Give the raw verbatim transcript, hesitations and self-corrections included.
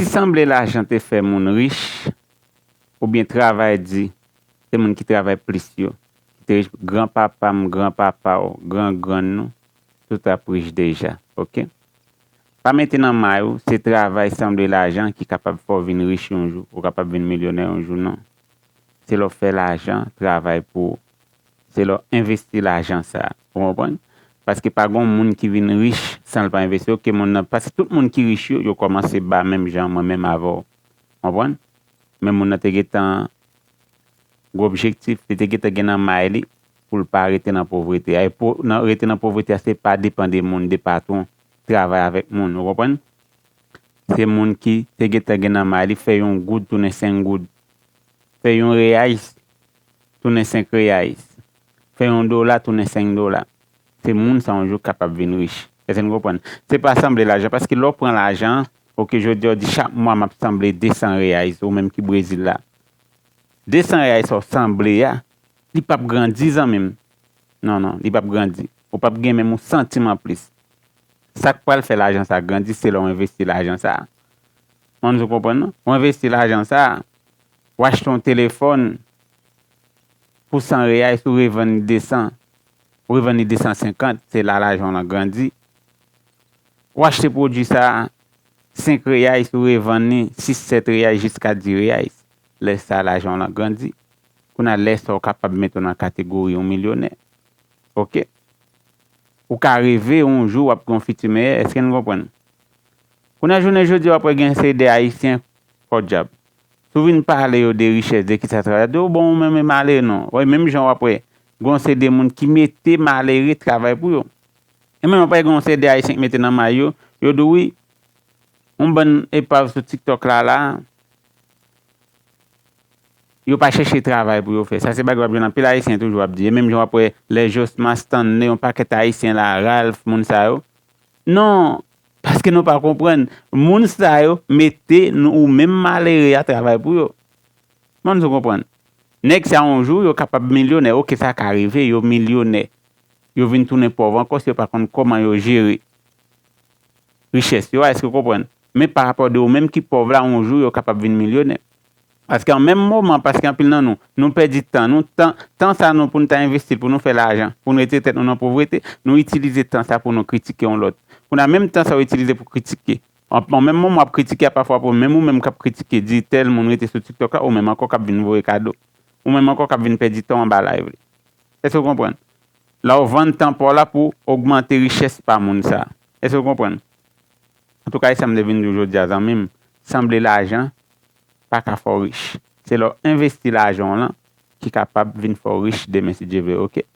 Si sanble lajan te fè moun rich, oubyen travay di, se moun ki travay plis yo, ki te rich, granpapa m, granpapa w, gran grann nou, tout ap rich deja, oke? Pa mete nan may ou, se travay sanble lajan ki kapab fè w vin rich yon jou, ou kapab vin milyonè yon jou, non. Se lè w fè lajan travay pou ou. Se lè w envesti lajan sa a. Ou konprann? Paske pa gen moun ki vin rich san l pa envesti. Oke, moun nan, paske tout moun ki rich yo, yo kòmanse ba menm jan mwen menm avè w. Konprann? Men moun nan te gentan gen objektif, li te gentan gen nan may li pou l pa rete nan povrete a. E pou nan rete nan povrete a, se pa depann de moun, de patwon, travay avèk moun. Ou konprann? Se moun ki te gentan gen nan may li, fè yon goud tounen senk goud. Fè yon reyais tounen senk reyais. Fè yon dola tounen senk dola. Se moun sa yon jou kapab vin rich. Èske n konprann? Se pa sanble lajan, paske lè w pran lajan, oke, jodi a w di chak mwa m ap sanble desan reyais, ou menm ki Brezil la. Desan reyais sa w sanble a, li p ap grandi, zanmi m. Non, non, li p ap grandi. Ou p ap gen menm yon santim anplis. Sa k pral fè lajan sa grandi, se lè w envesti lajan sa. Mwen, ou konprann, non? Ou envesti lajan sa, w achte yon telefòn pou san reyais, ou revann li desan, ou revann li desan senkant, se la lajan w lan grandi. Ou achte pwodui sa, senk reyais, ou revann li sis, sèt reyais, jiska dis reyais. Lè sa, lajan w lan grandi. Kounye a, lè sa, w kapab mete w nan kategori yon milyonè. Oke? Ou ka reve yon jou w ap gen yon fiti meyè. Èske n konprann? Kounye a, jounen jodi a, w ap wè gen seri de Ayisyen, podyab. Si w vin pale yo de richès, de kisa travay, yo di w, bon, ou menm e malere, non. Wi, menm jan w ap wè, gen yon seri de moun ki mete malere travay pou yo. E menm w ap wè gen yon seri de Ayisyen ki mete nan may yo, yo di w, wi, yon bann epav sou TikTok la, la, yo pa chèche travay pou yo fè. Sa se bagay w ap jwenn anpil Ayisyen toujou ap di. E menm jan w ap wè lè Josma, Stanley, yon pakèt Ayisyen la, Ralph, moun sa yo. Non, paske nou pa konprann. Moun sa yo mete nou, ou menm malere a travay pou yo. Mwen, ou konprann. Nèg sa yon jou, yo kapab milyonè. Oke, sa ka rive, yo milyonè. Yo vin tounen pòv ankò si yo pa konn kòman yo jere richès yo a, èske w konprann? Men pa rapò de ou menm ki pòv la, yon jou yo kapab vin milyonè. Paske an menm moman, paske anpil nan nou, nou pèdi tan nou, tan, tan sa nou pou nou ta envesti l, pou nou fè lajan, pou nou retire tèt nou nan povrete, nou itilize tan sa pou nou kritike yon lòt. Kounye a menm tan sa w itilize pou kritike, an, an menm moman w ap kritike a, pafwa pou menm ou menm k ap kritike, di tèl moun rete sou TikTok la, ou menm ankò k ap vin voye kado. Ou menm ankò k ap vin pèdi tan w anba live li. Èske w konprann? La w vann tan pa w la pou ogmante richès pa moun sa. Èske w konprann? Antouka, e sa m te vin di w jodi a, zanmi m, sanble lajan pa ka fè w rich. Se lè w envesti lajan w lan ki kapab vin fè w rich demen, si Dye vle, oke?